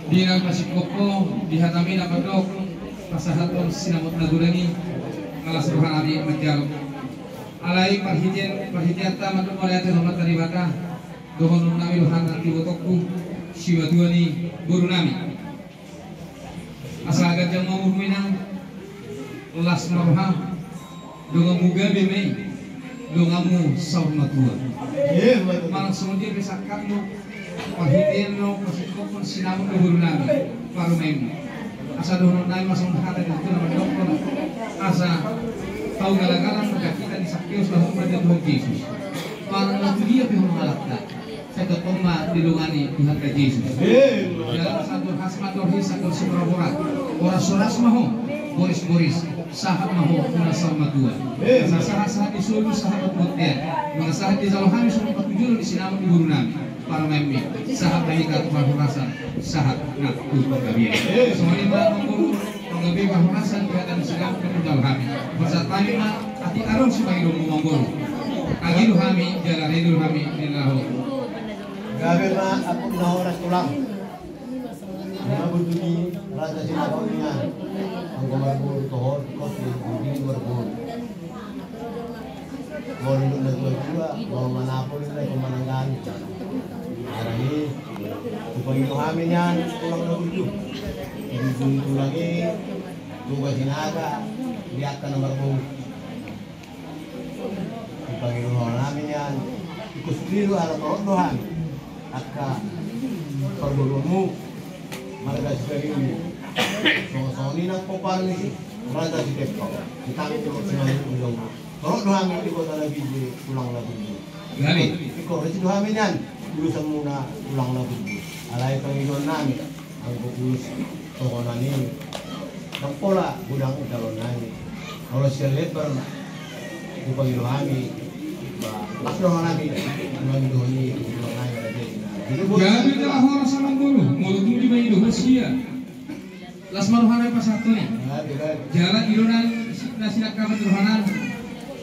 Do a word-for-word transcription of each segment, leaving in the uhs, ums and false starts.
Di na pasingkop ho, di hatami na mandok pasahathon sinamot na godang i, las roha nami manjalo. Alai parhitean, parhiteanta mandok mauliate tu Amanta Debata, dohonon nami do hata tu ibotongku, simatua ni boru nami. Asa ganjang ma umurmu, Inang, las ma roham, donganmu gabe ma i, donganmu saur matua. Manang songon dia pe sangkapmu, parhitean do pasingkophon sinamot ni boru nami, parumaenmu. Asa dohonon nami ma songon hata ni natua-tua na mandokhon, asa tau galagalan ma hita di Sakeus laho tu Tuhan Jesus. Manang na tu dia pe ho mangalangka, sai tongtong ma didongani Tuhanta Jesus. Jala sahat ma torhas, sahat ma torhis, sahat ma siboraborat. Horas-horas ma ho, boris-boris, sahat ma ho tu na saur matua. Asa sahat-sahat ni solu, sahat ma tu bontean. Molo sahat dijalo hami songon patujolo ni sinamot ni boru nami, parumaenmi, sahat ma hita tu parhorasan, sahat nang tu panggabean. Songon i ma, amangboru, panggabean parhorasan di hata ni sinamot na hujalo hami. Pasahat hami ma, atik adong sipangidoonmu, amangboru. Agi do hami, jala redo do hami di na laho. Gabe ma atik na horas, Tulang. Ima boru ni Raja Sinakaungan. Anggo marboru, toho, kopi, bini marboru. Molo na tua-tua, molo manapol, na tua mananggan. Alani, hupangido hami nian, Tulang na burju. Di ujung tulang i, Toga Sinaga, di angka na marboru. Hupangido hami nian, ingkon sude do ala torop do hami. Angka parboruonmu, marga Sitariuli. Songon-songon i nang pomparan ni si Raja Sitempang. Hita pe tu Simanjungut. Torop do hami di kota na binjai, Tulang na burju. Ingkon risi do hami nian ulosanmuna, Tulang na burju. Alai pangidoan nami, anggo ulos tohonan i, ndang pola godang jaloon nami. Molo sian Lembar, hupangido hami, ba, las roha nami mangidohon i, mangidohon nami. Gabe jala horas, amangboru, molo tung dipangido ho sia, las ma roha nami pasahathon i. Jala i do na sinangkapan ni roha nami.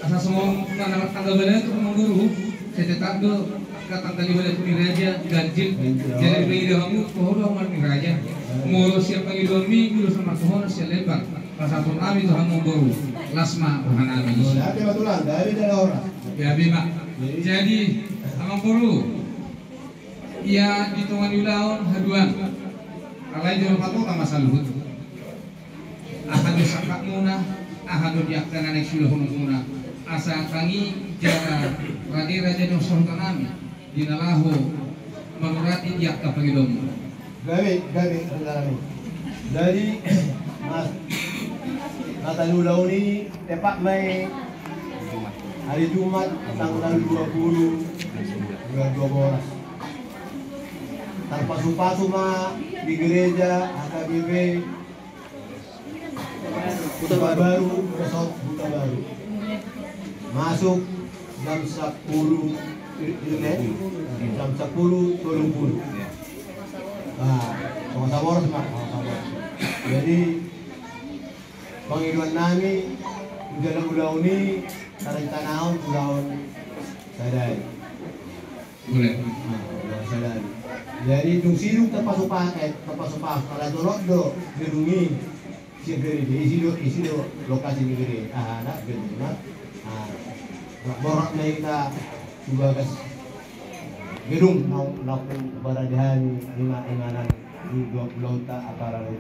Asa songon na martangga balatuk, amangboru, sai tetap do angka tangga ni balatuk ni raja ganjil. Jadi dipangido hamu, toho do hamu ni raja. Molo sian pangidoanmi, ulos na martohonan sian Lembar, pasahathon nami tu hamu, amangboru, las ma roha nami. Gabe ma, Tulang, gabe jala horas. Gabe ma. Jadi, amangboru, ia di tonga ni ulaon haduan, alai jolo patota ma saluhut. Aha do sangkapmuna, aha do di angka na naeng siulahononmuna, asa tangi jala rade raja ni sahuta nami di na laho manurati di angka pangidoonmuna. Gabe, gabe, gabe. Jadi, Mas, hata ni ulaon i tepat ma i hari Jumat tanggal dua puluh bulan dua belas. Tarpasupasu ma di gereja H K B P Huta Baru. Huta Baru, Resort Huta Baru. Masuk jam sepuluh, jam sepuluh tolu puluh. Nah, sama-sama, sama-sama. Jadi, pangidoan nami, jala ulaon i tarencanahon ulaon sadari. Boleh. Nah, ulaon sadari. Jadi, dung sidung tarpasupasu, eh, tarpasupasu, pala dolok do gedung i, sian gereja, isi do, isi do lokasi ni gereja. Aha, na, gedung na. Nah, borat ma hita tu bagas gedung, na, na huparade hami, ima, imanan, di dua puluh ta aparan.